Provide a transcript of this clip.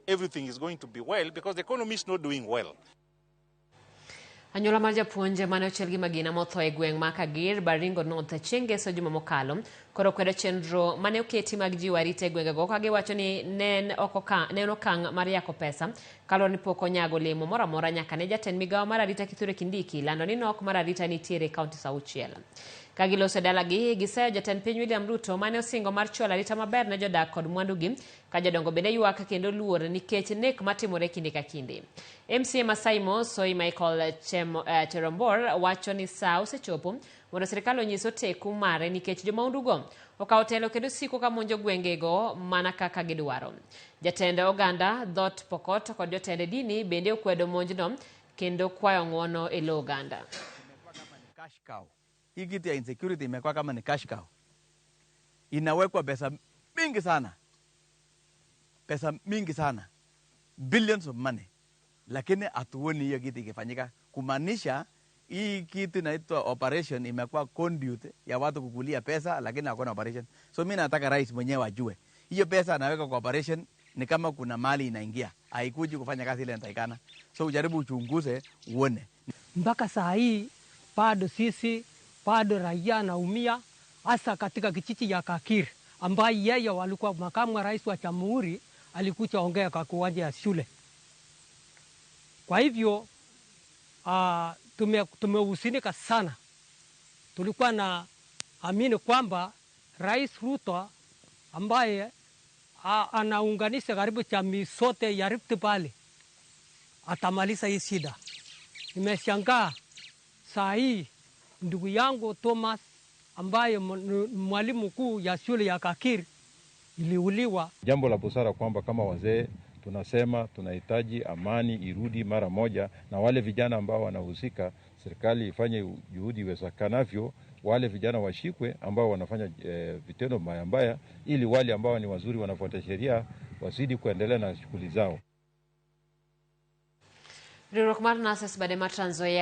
Everything is going to be well because the economy is not doing well. Anyuola mar japuonj mane ochiel gi magina motho e gweng' ma Kagir, Baringo North chieng' ngeso juma mokalo koro kwedo chenro mane oketi mag jiwo arita e gwengego ka giwacho ni ne en okang' mar yako pesa kaluwore ni pok onyago olemo moro amora nyaka ne jatend migawo mar arita Kithure Kindiki lando ni nok mar arita nitiere e kaunti 6. Ka giloso e dalagi, giseyo jatend piny William Ruto mane osingo mar chwalo arita maber ne jodak kod mwandugi ka jodongo bende ywak kendo luor nikech nek matimore kinde ka kinde. MCA Masai Soi Michael Cherombor wacho ni saa osechopo mondo sirikal onyis oteku mare nikech jomaundugo okawo telo kendo siko ka monjo gwengego mana kaka gidwaro. Jatend oganda Dhot Pokot kod jotend dini bende okwedo monjno kendo kwayo ng'uono e lo oganda. Hii kitu ya insecurity imekuwa kama ni cash cow. Inawekwa pesa mingi sana. Pesa mingi sana. Billions of money. Lakini hatuoni hiyo kitu ikifanyika. Kumaanisha hii kitu inaitwa operation imekuwa conduit ya watu kukulia pesa, lakini hakuna operation. So mimi nataka rais mwenyewe ajue. Hiyo pesa anaweka kwa operation ni kama kuna mali inaingia. Haikuji kufanya kazi ile inatakikana. So ujaribu uchunguze uone. Mpaka saa hii bado sisi bado raia naumia, hasa katika kijiji ya Kakir ambaye yeye walikuwa makamu wa rais wa jamhuri alikuja ongea kwa kiwanja ya shule. Kwa hivyo tumehuzunika sana. Tulikuwa na amini kwamba Rais Ruto ambaye anaunganisha karibu jamii sote ya Rift Valley atamaliza hii shida. Nimeshangaa saa hii ndugu yangu Thomas ambaye mwalimu mkuu ya shule ya Kakir iliuliwa. Jambo la busara kwamba kama wazee tunasema tunahitaji amani irudi mara moja, na wale vijana ambao wanahusika serikali ifanye juhudi iwezekanavyo wale vijana washikwe ambao wanafanya vitendo mbaya mbaya, ili wale ambao ni wazuri wanafuata sheria wazidi kuendelea na shughuli zao. Riwruok mar Nurses Bade ma Trans Nzoia.